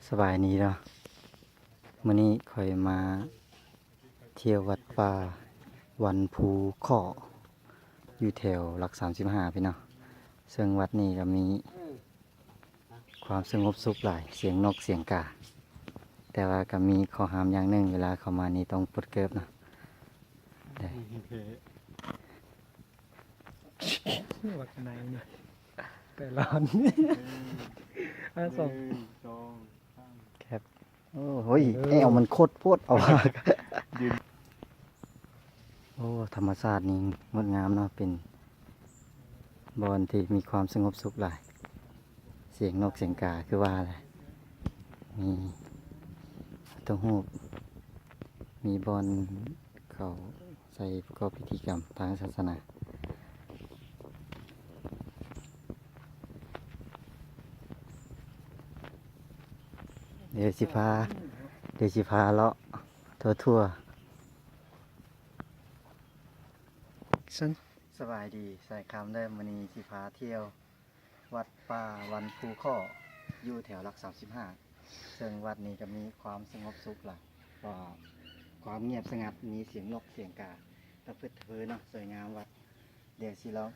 ສະບາຍດີເນາະ ມື້ນີ້ຂ້ອຍມາທ່ຽວວັດປ່າວັນພູເຄາະ ຢູ່ແຖວຫຼັກສາມສິບຫ້າພີ້ເນາະ. ເຊິ່ງວັດນີ້ກໍມີຄວາມສະຫງົບສຸກຫຼາຍ ສຽງນົກສຽງກາ ແຕ່ວ່າກໍມີຂໍ້ຫ້າມຢ່າງໜຶ່ງ ເວລາເຂົ້າມານີ້ຕ້ອງປົດເກີບເນາະ. ເດ້ ວັດໃນນີ້ ແຕ່ລອນ ໜຶ່ງ ອ່າ ສອງ ໜຶ່ງ ສອງ ສາມ ແຄບ ໂອ້ໂຫຍ ເອີ ແອວມັນໂຄດໂພດ ເອົາວ່າ ຢືນ ໂອ້ ທຳມະຊາດນີ້ງົດງາມເນາະ ເປັນບ່ອນທີ່ມີຄວາມສະຫງົບສຸກຫຼາຍ ສຽງນົກສຽງກາຄືວ່າແຫຼະ ມີພະພຸດທະຮູບ ມີບ່ອນເຂົາ ໃຊ້ປະກອບພິທີກຳທາງສາສະໜາ. ດຽວຊິພາ ດຽວຊິພາເລາະທົ່ວໆ. ສະບາຍດີ ສາຍຄຳເດີ ມື້ນີ້ຊິພາທ່ຽວ ວັດປ່າວັນພູເຄາະ ຢູ່ແຖວຫຼັກສາມສິບຫ້າ ເຊິ່ງວັດນີ້ກໍມີຄວາມສະຫງົບສຸກຫຼາຍ ເພາະວ່າຄວາມງຽບສະຫງັດ ມີສຽງນົກສຽງກາ ຕະພຶດຕະເພີເນາະ ສວຍງາມວັດ. ດຽວຊິລອງ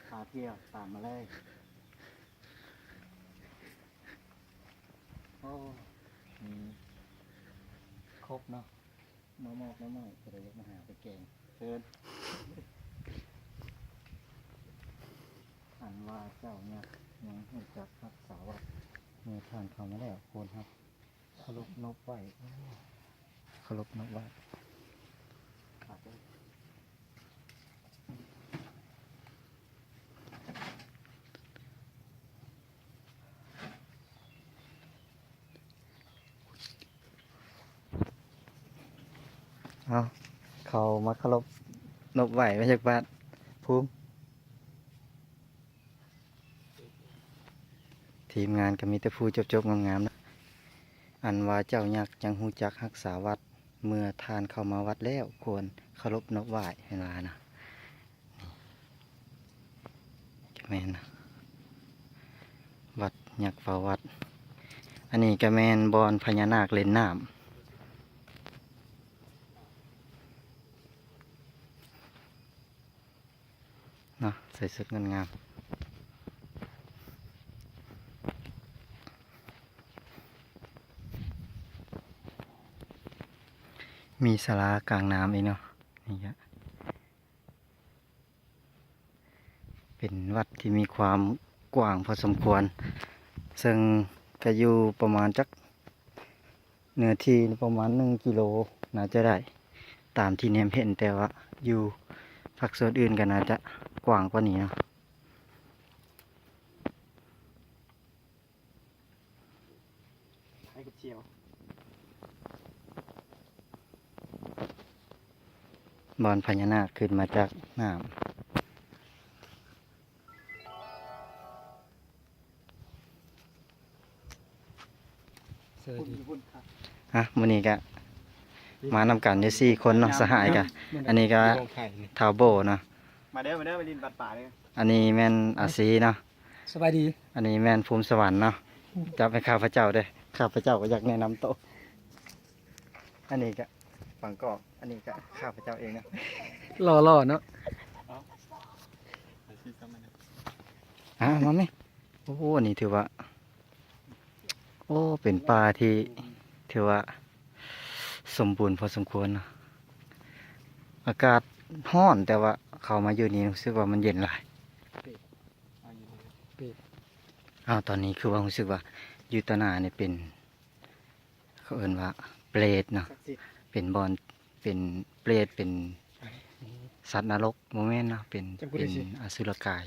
ພາທ່ຽວ ຕາມມາເລີຍ. ໂອ້ ມີຄົບເນາະ. ມາມອກມາໝ້ອຍ ຜູ້ໃດຢາກມາຫາໄປແກງ ເຊີນ. ອັນວ່າເຈົ້າຍັກຍັງຮູ້ຈັກຮັກສາວັດ ເມື່ອທ່ານເຂົ້າມາແລ້ວ ຄວນຮັບ ເຄົາລົບນົບໄຫວ້ ເຄົາລົບນົບໄຫວ້. ເອົາ ເຂົ້າມາເຄົາລົບນົບໄຫວ້ ມາຈາກບ້ານພູມ. ທີມງານກໍມີແຕ່ຜູ້ຈົບໆງາມໆນະ. ອັນວ່າເຈົ້າຍັກຍັງຮູ້ຈັກຮັກສາວັດ ເມື່ອທ່ານເຂົ້າມາວັດແລ້ວ ຄວນເຄົາລົບນົບໄຫວ້ ເພິ່ນວ່ານະ. ນີ້ ແມ່ນນະ ວັດຍັກເຝົ້າວັດ. ອັນນີ້ກໍແມ່ນບ່ອນພະຍານາກຫຼິ້ນນ້ຳ. ເນາະ ໃສ່ຊຸດງົດງາມ ມີສາລາກາງນ້ຳອີກເນາະ. ນີ້ກະເປັນວັດທີ່ມີຄວາມກວ້າງພໍສົມຄວນ ເຊິ່ງກະຢູ່ປະມານຈັກ ເນື້ອທີ່ປະມານໜຶ່ງກິໂລ ໜ້າຈະໄດ້ ຕາມທີ່ແນມເຫັນ, ແຕ່ວ່າຢູ່ພາກສ່ວນອື່ນກໍໜ້າຈະກວ້າງກວ່ານີ້ເນາະ. ບ່ອນພະຍານາກຂຶ້ນມາຈາກນ້ຳ. ສະບາຍດີ ອ່ະ ມື້ນີ້ກະມານຳກັນຢູ່ສີ່ຄົນເນາະ ສະຫາຍກະ ອັນນີ້ກະທ້າວໂບເນາະ ມາເດີ ມາເດີ ໄປຫຼິ້ນບັດປ່າເດີ ອັນນີ້ແມ່ນອາຊີເນາະ ສະບາຍດີ ອັນນີ້ແມ່ນພູມສະຫວັນເນາະ ຈັບໃຫ້ຂ້າພະເຈົ້າເດີ ຂ້າພະເຈົ້າກໍຢາກແນະນຳໂຕ ອັນນີ້ກະບັງກອກ ອັນນີ້ກະຂ້າພະເຈົ້າເອງເນາະ ຫຼໍ່ໆເນາະ ອ່າ ມາແມ ໂອ້ ອັນນີ້ຖືວ່າ ໂອ້ ເປັນປ່າທີ່ຖືວ່າສົມບູນພໍສົມຄວນເນາະ ອາກາດຮ້ອນ ແຕ່ວ່າເຂົ້າມາຢູ່ນີ້ຮູ້ສຶກວ່າມັນເຢັນຫຼາຍ ອ້າວ ຕອນນີ້ຄືວ່າຮູ້ສຶກວ່າຢູ່ຕໍ່ໜ້ານີ້ເປັນ ເຂົາເອີ້ນວ່າເປຣດເນາະ ເປັນບ່ອນ ເປັນເປຣດ ເປັນສັດນະລົກ ບໍ່ແມ່ນເນາະ ເປັນ ເປັນອະສຸລະກາຍ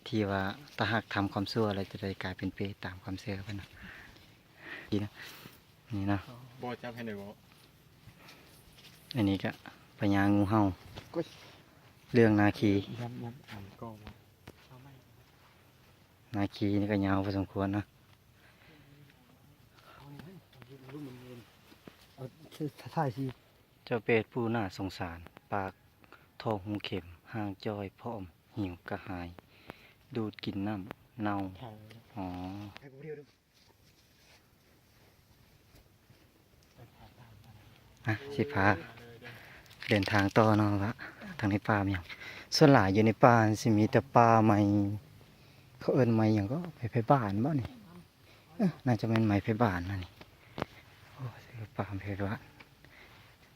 ທີ່ວ່າຖ້າຫາກທຳຄວາມຊົ່ວແລ້ວຈະໄດ້ກາຍເປັນເປຣດຕາມຄວາມເຊື່ອເພິ່ນເນາະ ນີ້ເນາະ ບໍ່ຈັບໃຫ້ໄດ້ບໍ່ ອັນນີ້ກະພະຍາງູເຫົ່າ ເລື່ອງນາຄີ ນາຄີນີ້ກະຍາວພໍສົມຄວນເນາະ. ເອົາ ຖ່າຍຊິ ເຈົ້າເປດຜູ້ໜ້າສົງສານ ປາກທໍ່ຮູເຂັມ ຮ່າງຈ້ອຍພ້ອມຫິວກະຫາຍ ດູດກິນນ້ຳເນົ່າ ຖ່າຍ ອໍ ຖ່າຍຜູ້ດຽວເດີ້. ອ່ະ ຊິພາເດີນທາງຕໍ່ເນາະ ວ່າທາງໃນປ່າມີຫຍັງ. ສ່ວນຫຼາຍຢູ່ໃນປ່າຊິມີແຕ່ປ່າໄມ້ ເຂົາເອີ້ນໄມ້ຫຍັງກໍ ໄມ້ໄຜ່ບ້ານບໍນີ້? ເອີ ໜ້າຈະແມ່ນໄມ້ໄຜ່ບ້ານນະນີ້. ໂອ້ ປ່າໄມ້ໄຜ່ບ້ານ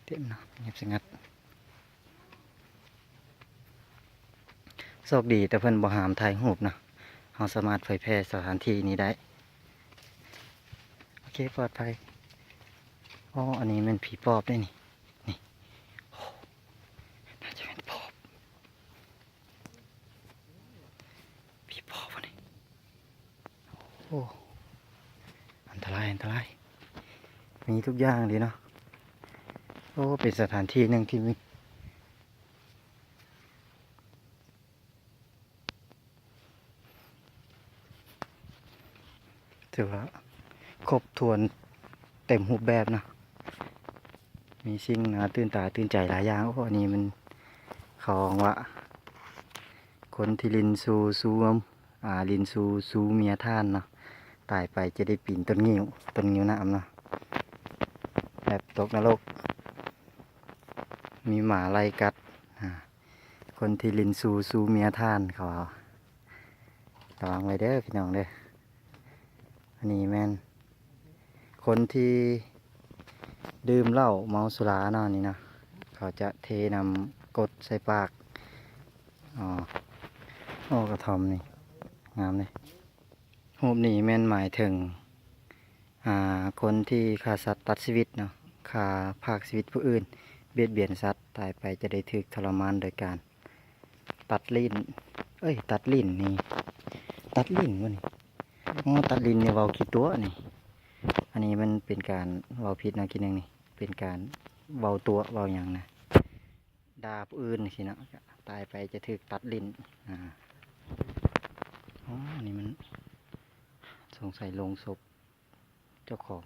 ເຕັມເນາະ ງຽບສະຫງັດ. ໂຊກດີແຕ່ເພິ່ນບໍ່ຫ້າມຖ່າຍຮູບເນາະ ເຮົາສາມາດເຜີຍແຜ່ສະຖານທີ່ນີ້ໄດ້. ໂອເຄ ປອດໄພ. ອໍ ອັນນີ້ແມ່ນຜີປອບເດ້ນີ້ ນີ້. ໂອ້ ໜ້າຈະແມ່ນປອບ ຜີປອບວະນີ້. ໂອ້ ອັນຕະລາຍ ອັນຕະລາຍ ມີທຸກຢ່າງເລີຍເນາະ. ໂອ້ ເປັນສະຖານທີ່ໜຶ່ງທີ່ມີ ຖືວ່າຄົບຖ້ວນເຕັມຮູບແບບເນາະ ມີສິ່ງໜ້າຕື່ນຕາຕື່ນໃຈຫຼາຍຢ່າງ. ໂອ້ ອັນນີ້ມັນ ເຂົາເວົ້າວ່າ ຄົນທີ່ຫຼິ້ນຊູ ຊູ ອ່າ ຫຼິ້ນຊູ ຊູເມຍທ່ານເນາະ ຕາຍໄປຈະໄດ້ປີນຕົ້ນງິ້ວ ຕົ້ນງິ້ວນ້ຳເນາະ ແບບຕົກນະລົກ ມີໝາໄລ່ກັດ. ອ່າ ຄົນທີ່ຫຼິ້ນຊູ ຊູເມຍທ່ານ ເຂົາວ່າ ລະວັງໄວ້ເດີພີ່ນ້ອງເດີ. ອັນນີ້ແມ່ນຄົນທີ່ດື່ມເຫຼົ້າເມົາສຸລາເນາະ ນີ້ເນາະ ເຂົາຈະເທນ້ຳກົດໃສ່ປາກ. ອໍ ໂອ້ ກະທ່ອມນີ້ງາມເດ້. ຮູບນີ້ແມ່ນໝາຍເຖິງ ອ່າ ຄົນທີ່ຂ້າສັດຕັດຊີວິດເນາະ ຂ້າພາກຊີວິດຜູ້ອື່ນ ບຽດບຽນສັດ ຕາຍໄປຈະໄດ້ຖືກທໍລະມານໂດຍການ ຕັດລີ້ນ ເອີຍ ຕັດລີ້ນນີ້ ຕັດລີ້ນບໍ່ນີ້? ອໍ ຕັດລີ້ນນີ້ເວົ້າຂີ້ຕົວະນີ້. ອັນນີ້ມັນເປັນການເວົ້າຜິດເນາະ ກີ້ໜຶ່ງນີ້ ເປັນການເວົ້າຕົວະ ເວົ້າຫຍັງນະ ດ່າຜູ້ອື່ນຈັ່ງຊີ້ເນາະ ຕາຍໄປຈະຖືກຕັດລີ້ນ. ອາ ອໍ ອັນນີ້ມັນສົງໄສໂລງສົບ ເຈົ້າຂອງ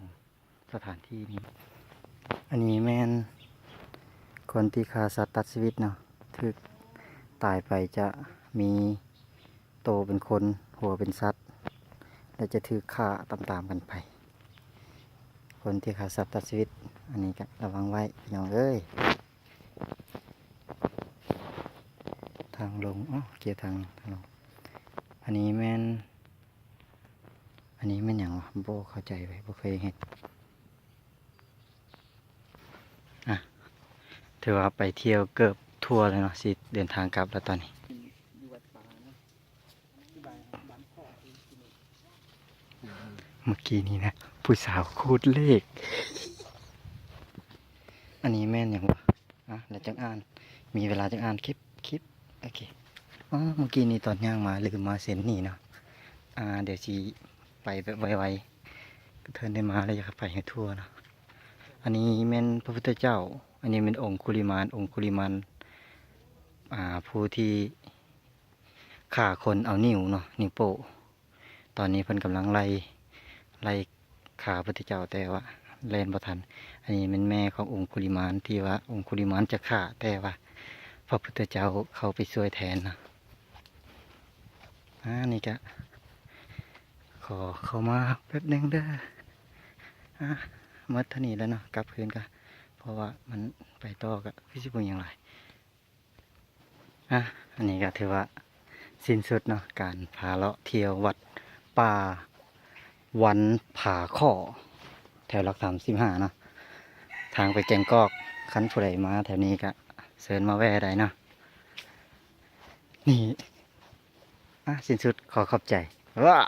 ສະຖານທີ່ນີ້. ອັນນີ້ແມ່ນຄົນທີ່ຂ້າສັດຕັດຊີວິດເນາະ ຖືກຕາຍໄປຈະມີໂຕເປັນຄົນ ຫົວເປັນສັດ ແລະ ຈະຖືກຂ້າຕາມໆກັນໄປ. ຄົນທີ່ຂ້າສັດຕັດຊີວິດ ອັນນີ້ກະລະວັງໄວ້ພີ່ນ້ອງເອີຍ. ທາງລົງ ອໍ ກຽທາງ ທາງລົງ. ອັນນີ້ແມ່ນ ອັນນີ້ແມ່ນຫຍັງວະ? ບໍ່ເຂົ້າໃຈເວີຍ ບໍ່ເຄີຍເຮັດ. ອ່ະ ຖືວ່າໄປທ່ຽວເກືອບທົ່ວແລ້ວເນາະ ຊິເດີນທາງກັບແລ້ວຕອນນີ້. ເມື່ອກີ້ນີ້ນະ ຜູ້ສາວຂູດເລກ. ອັນນີ້ແມ່ນຫຍັງວະ? ອ່ະ ແລ້ວຈັ່ງອ່ານ ມີເວລາຈັ່ງອ່ານ ຄລິບ ຄລິບ ໂອເຄ. ອໍ ເມື່ອກີ້ນີ້ຕອນຍ່າງມາ ລືມມາເສັ້ນນີ້ເນາະ. ອ່າ ດຽວຊິໄປແບບໄວໆ ກະເທີນໄດ້ມາແລ້ວ ຢາກໄປໃຫ້ທົ່ວເນາະ. ອັນນີ້ແມ່ນພະພຸດທະເຈົ້າ ອັນນີ້ແມ່ນອົງຄຸລິມານ ອົງຄຸລິມານ ອ່າ ຜູ້ທີ່ຂ້າຄົນເອົານິ້ວເນາະ ນິ້ວໂປ້. ຕອນນີ້ເພິ່ນກຳລັງໄລ່ ໄລ່ຂ້າພະພຸດທະເຈົ້າ ແຕ່ວ່າແລ່ນບໍ່ທັນ. ອັນນີ້ແມ່ນແມ່ຂອງອົງຄຸລິມານ ທີ່ວ່າອົງຄຸລິມານຈະຂ້າ ແຕ່ວ່າພະພຸດທະເຈົ້າເຂົ້າໄປຊ່ວຍແທນເນາະ. ອາ ນີ້ກະຂໍເຂົ້າມາແປັບໜຶ່ງເດີ. ອາ ໝົດເທົ່ານີ້ແລ້ວເນາະ ກັບຄືນກະ ເພາະວ່າມັນໄປຕໍ່ກະຄືຊິບໍ່ມີຫຍັງຫຼາຍ. ອ່ະ ອັນນີ້ກະຖືວ່າສິ້ນສຸດເນາະ ການພາເລາະທ່ຽວວັດປ່າວັນຜາຄໍ້ ແຖວຫຼັກສາມສິບຫ້າເນາະ. ທາງໄປແກ້ງກອກ ຄັນຜູ້ໃດມາແຖວນີ້ກະເຊີນມາແວ່ໄດ້ເນາະ. ນີ້ ອ່ະ ສິ້ນສຸດ ຂໍຂອບໃຈ. ວ້າ.